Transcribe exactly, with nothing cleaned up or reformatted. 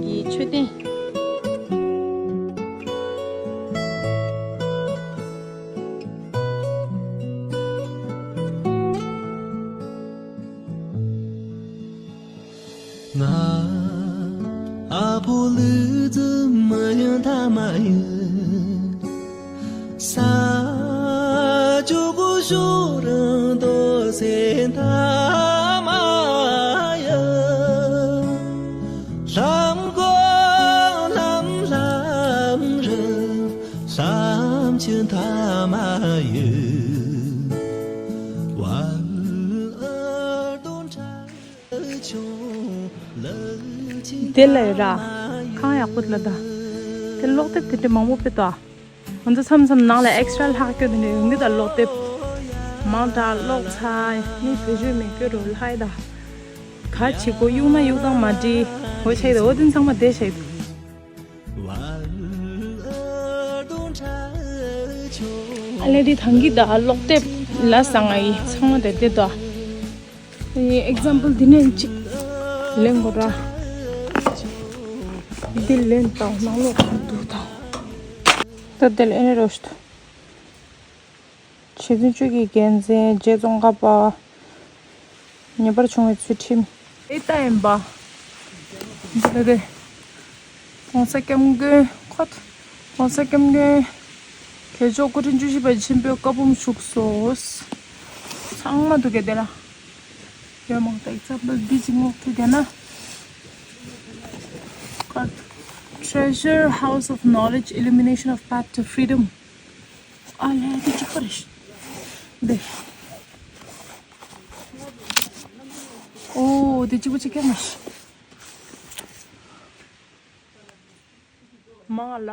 གི་མཆོད་རྟེན། ང་ཨ་ཕོ་ལུ་ཙི་མ་ཡང་ཐ་མ་ཡོད། ས་ཅུ་གུ་ཤུ་རང་དོ་སེ་ཐ་མ་ཡོད། ལྷམ་གོ་ལྷམ་ལྷམ་རི་ལྷམ་ཆུ་ཐ་མ་ཡོད། ཝ་ཨ་དོན་ཁྲ། དེ་ལས་ར། ཁང་ཡག་པོ་ལ་ད། དེ་ཀློག་དེབ་དེ་འདྲ་མང་པོ་ཕེབས་ཏོ། ང་ཚོ་མཚམས་མཚམས་ནང་ལ་ཨེག་སི་ཊྲ་ལྷག་སྐྱོ་དེ་འདྲ་ཡོང་གི་ད། ཀློག་དེབ་མང་དྲགས་ཀློག་ཚར་ནི་བེད་སྤྱོད་མེད་སྐྱོ་རུ་ལྷག་ད། ག་བྱེད་དགོས་གཡུག་ན་གཡུག་སྟངས་མ་འགྲིག་འོ་ཆེ་ད། འོ་དེ་ཚང་མ་བསྡད་བཞག་ད། ཨ་ལེ་དེ་ཐང་གི་ད་ཀློག་དེབ་ལ་ས་ང་ཡི་ཚང་མ་དེ་དེ་ད། ཨེག་ཛམ་པལ་འདི་ནས་གཅིག་ལེན་དགོས་ར། འདི་ལེན་དང་ནང་ལོགས་གང་འདུག་དང་། ད་དེ་ལ་ཨེ་ནས་རོ་ཞིག་ཏུ། ཆེད་དོན་བཅུ་གི་འགན་འཛིན་རྗེ་ཙོང་ཁ་པ། ཉེས་པར་བྱུང་བའི་ཚུལ་ཁྲིམས། ཨེ་ལྟ་ཡིན་པ། འདི་ལ་རེད། ༸གོང་ས་༸སྐྱབས་མགོན་ཁོ། ༸གོང་ས་༸སྐྱབས་མགོན་གྱི་མཆོག་སྐུ་ཕྲེང་བཅུ་བཞི་པ་ཆེན་པོའི་བཀའ་འབུམ་བཞུགས་སོ། ཚང་མ་འདུག་གས་དེ་ལ། ཡོད་མང་དག་ཨེག་ཛམ་པལ་འདི་ཅིག་ཀློག་ཐུབ་ཀྱི་ན། Treasure House of Knowledge, Illumination of Path to Freedom. ཨ་ལས་དེ་གཅིག་པ་རེད། འདི། ཨོ་དེ་གཅིག་པ་གཅིག་ཀྱང་མ་ཤི། མང་ལ།